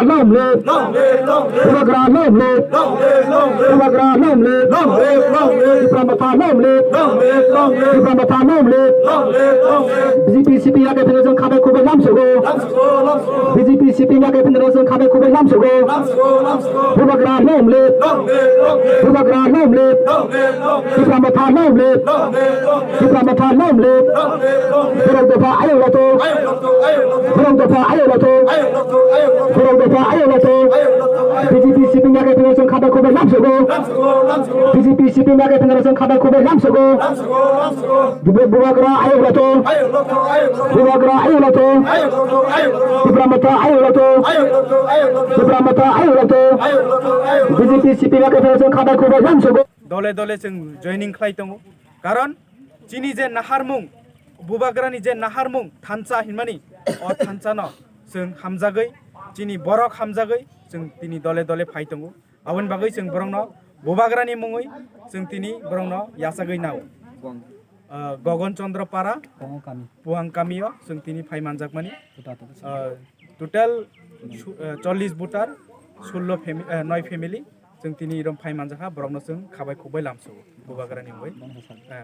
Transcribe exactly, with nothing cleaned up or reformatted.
Long live! Long live, long live! Bubagra long live! Long live, long live! Bubagra long live! Long live, long live! Tipra Motha long live! Long live, long live! Tipra Motha long live! Long live, long live! B J P C P I K F ni rajang khabai khubai lamsogo. Lamsogo, lamsogo! B J P C P I K F ni rajang khabai khubai lamsogo. Lamsogo, lamsogo! Bubagra long live! Long live, long live! Bubagra long live! Long live, long live! Tipra Motha long live! Long live, long live! Tipra Motha long live! Long live, long live! Borok dopha ayok lato! Ayok lato, ayok lato! Borok dopha ayok lato! Ayok lato, ayok lato! Borok dopha ayok lato! Ayok lato, ayok lato! B J P C P I K F ni rajang khabai khubai lamsogo. Lamsogo, lamsogo! B J P C P I K F ni rajang khabai khubai lamsogo. Lamsogo, lamsogo! Bubagra ayok lato! Ayok lato, ayok lato! Bubagra ayok lato! Ayok lato, ayok lato! Tipra Motha ayok lato! Ayok lato, ayok lato! Tipra Motha ayok lato! Ayok lato, ayok lato! B J P C P I K F ni rajang khabai khubai lamsogo. Dole dole chwng joining khlai tongo. Karon chini je naharmung, Bubagrani je naharmung thansa hinmani, o thansano chwng hamjagwi, chini borok hamjagwi chwng tini dole dole phai tongo. Aboni bagwi chwng borokno Bubagrani mungwi chwng tini borokno yachagwi nao. Buang. Ah, Gogon Chandra Para, Buang kami. Buang kamio chwng tini phai manjakmani. Tuta tuta. Ah, total su-, ah, chollish voter, sullo fami-, ah, noi family chwng tini irom phai manjakha, borokno chwng khabai khukbai lamsogo Bubagrani mungwi. Bang hosal. Ah,